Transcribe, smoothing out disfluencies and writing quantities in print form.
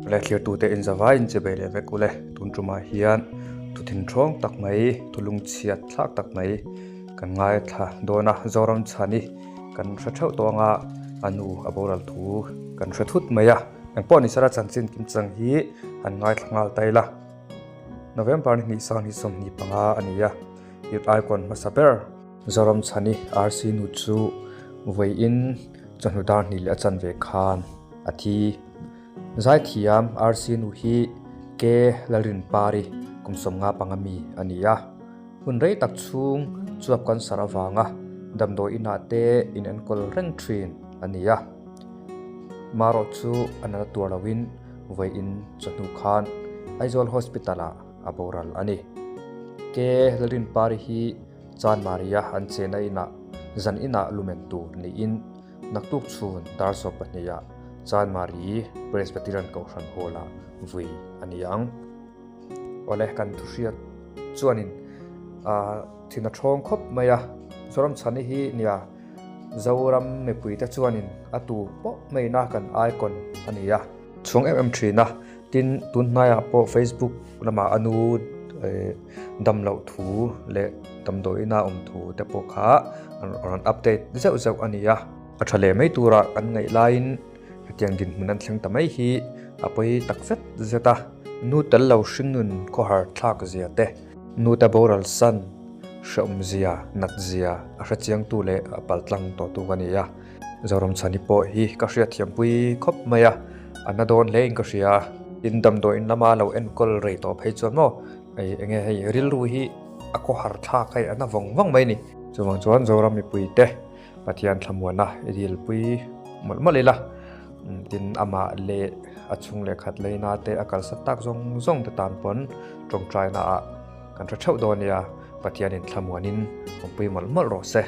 Le thlirtute in zavai in chibei leh vek ule tun tumah hian thu thinthawng tak mai thu lungchhiat thlak tak mai kan ngaithla dawn a Zoram chhani kan hre theuh tawh anga a nu a boral thu kan hre thut mai a engpawh ni sela chanchin kim chang hi han ngaithla nghal ta ila November ni hnih sang hi 25 a ni a Youth Icon hmasa ber Zoram chhani RC nu chu vawiin chawhnu dar hnih leh a chanve khan a thi. Zaithiam RC nu hi K Lalrinpari kum 55 mi a ni a. Hun rei tak chhung chuap cancer avanga damdawi inah te inenkawl reng thin a ni a. Marawh chu a nana tuar loin vawiin chawhnu khan Aizawl Hospital ah a boral a ni. K Lalrinpari hi Chanmaria an chena inah zan inah lumen tur niin Naktuk chhun dar 12 ah Chanmari Presbyterian Kohhran Hall ah vui a ni ang. Awle kan thuhriat chuanin thin a thawng khawp mai a, Zoram Chhani hi nia Zoram mipuite chuanin a tu pawh maina kan icon a ni a. Chhuang em em thin a, tin tun hnaiah pawh Facebook lamah a nu dam loh thu leh damdawiina awm thu te pawh kha rawn update zeuh zeuh a ni a. A tha leh mai tura kan ngaih laiin hetiang dinhmun an thleng ta mai hi a pawi tak zet zet a. Nu tel lo hringnun khawhar thlak zia te, nu te boral san hrehawm zia, nat zia a hrechiangtu leh a paltlang tawhtu ka ni a. Zoram Chhani pawh hi ka hriatthiampui khawp mai a, a na dawn hle in ka hria a. Tin damdawiin lama lo enkawl rei tawh phei chuan maw hei enge hei rilru hi a khawhar thlak hei a na vawng vawng mai a ni. Chuvang chuan Zoram mipui te Pathian thlamuana i dilpui mawlh mawlh ila, tin amah leh a chhung leh khat leina te a kalsan tak zawng zawng te tan pawn tawngtaina ah kan hre theuh dawn nia, Pathianin thlamuanin awmpui mawlh mawlh rawh se.